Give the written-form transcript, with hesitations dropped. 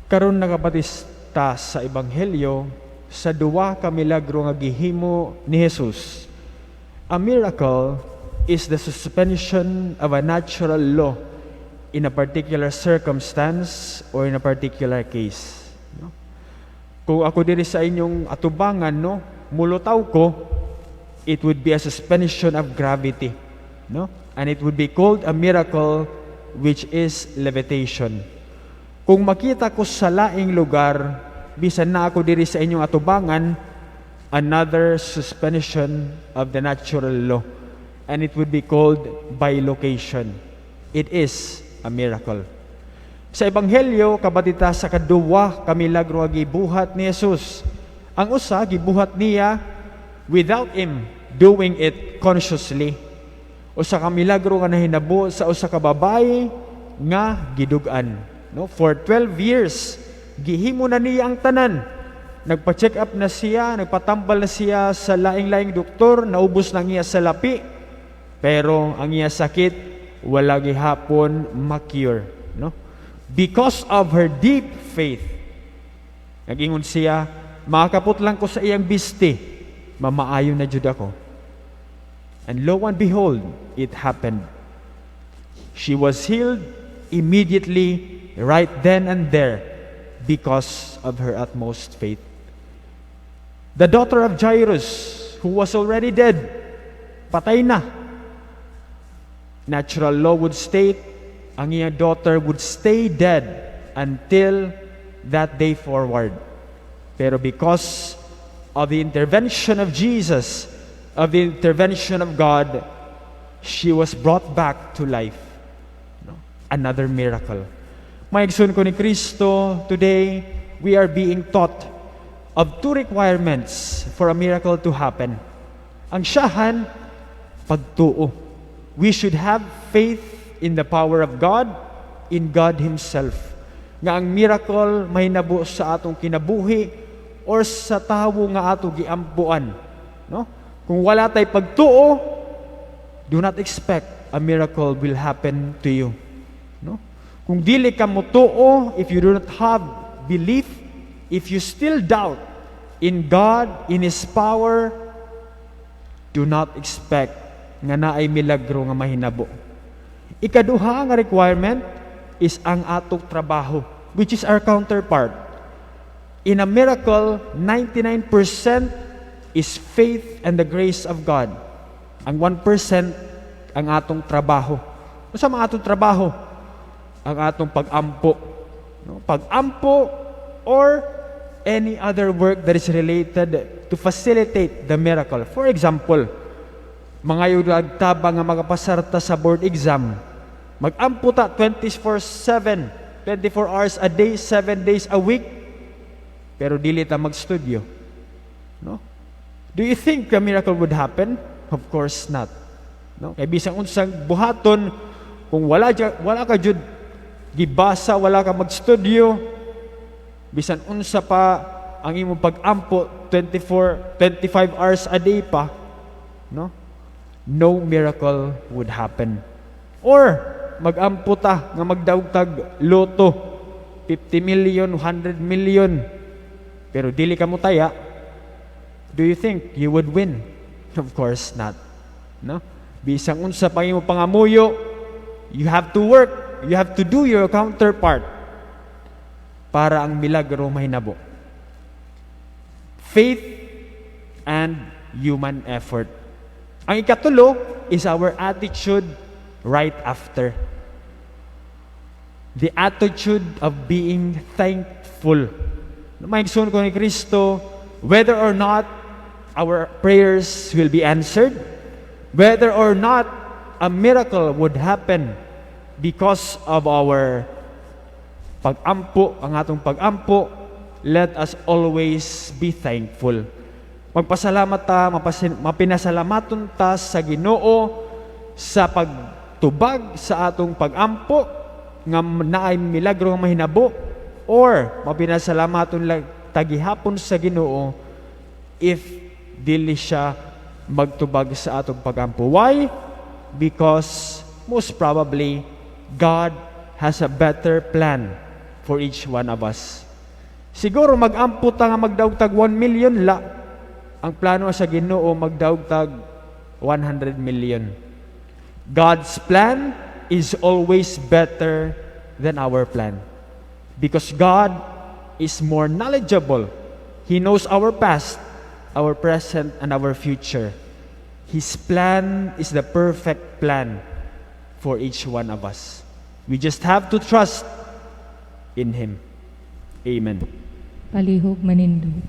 Karon nakabati ta sa Ebanghelyo sa duwa ka milagro nga gihimo ni Jesus. A miracle is the suspension of a natural law in a particular circumstance or in a particular case. No? Kung ako diri sa inyong atubangan, no, mulutaw ko, it would be a suspension of gravity, no? And it would be called a miracle, which is levitation. Kung makita ko sa laing lugar, bisan na ako diri sa inyong atubangan, another suspension of the natural law. And it would be called bilocation. It is a miracle. Sa Ebanghelyo, kabati ta sa kaduwa ka milagro nga gibuhat ni Jesus. Ang usa, gibuhat niya without him doing it consciously. Usa ka milagro nga nahinabo sa usa ka babaye nga gidug-an. No? For 12 years, gihimo na niya ang tanan. Nagpa-check up na siya, nagpatambal na siya sa laing-laing doktor, naubos na niya salapi. Pero ang iya sakit, wala gihapon ma-cure. No? Because of her deep faith, nagingon siya, "Makakapot lang ko sa iyang bisti, mamaayo na jud ako." And lo and behold, it happened. She was healed immediately, right then and there, because of her utmost faith. The daughter of Jairus, who was already dead, patay na. Natural law would state, ang iyang daughter would stay dead until that day forward. Pero because of the intervention of Jesus, of the intervention of God, she was brought back to life. No? Another miracle. Mga igsoon ko ni Kristo, today we are being taught of two requirements for a miracle to happen. Ang siyahan, pagtuo. We should have faith in the power of God, in God Himself. Nga ang miracle mahinabo sa atong kinabuhi or sa tawo nga ato giampuan. No? Kung wala tay pagtuo, do not expect a miracle will happen to you. No? Kung dili ka motuo, if you do not have belief, if you still doubt in God, in His power, do not expect nga naay milagro nga mahinabo. Ikaduha nga requirement is ang atong trabaho, which is our counterpart. In a miracle, 99% is faith and the grace of God. Ang 1% ang atong trabaho. Unsa man atong trabaho? Ang atong pag-ampo. No? Pag-ampo or any other work that is related to facilitate the miracle. For example, mangayo tabang nga makapasar ta sa board exam. Mag-ampo ta 24/7, 24 hours a day, 7 days a week, pero dili ta magstudyo. No? Do you think a miracle would happen? Of course not. No? Kay bisan unsang buhaton, kung wala ka jud gibasa, wala ka magstudyo, bisan unsa pa ang imong pag-ampo 24 25 hours a day pa, no? No miracle would happen. Or mag-ampo ta nga magdaog tag lotto 50 million, 100 million, pero dili ka mo taya, do you think you would win? Of course not. No? Bisang unsa pa imong pangamuyo, you have to work, you have to do your counterpart para ang milagro mahinabo. Faith and human effort. Ang ikatulo is our attitude right after. The attitude of being thankful. Mga igsoon ko ni Kristo, whether or not our prayers will be answered, whether or not a miracle would happen because of our pag-ampo, ang atong pag-ampo, let us always be thankful. Magpasalamat ta, mapinasalamaton ta sa Ginoo sa pagtubag sa atong pag-ampo nga naay milagro nga mahinabo or mapinasalamaton lang ta gihapon sa Ginoo if dili siya magtubag sa atong pag-ampo. Why? Because most probably God has a better plan for for each one of us. Siguro mag-ampo ta nga magdaog tag 1 million la. Ang plano sa Ginoo, magdaog tag 100 million. God's plan is always better than our plan. Because God is more knowledgeable. He knows our past, our present, and our future. His plan is the perfect plan for each one of us. We just have to trust in Him. Amen. Palihog manindog.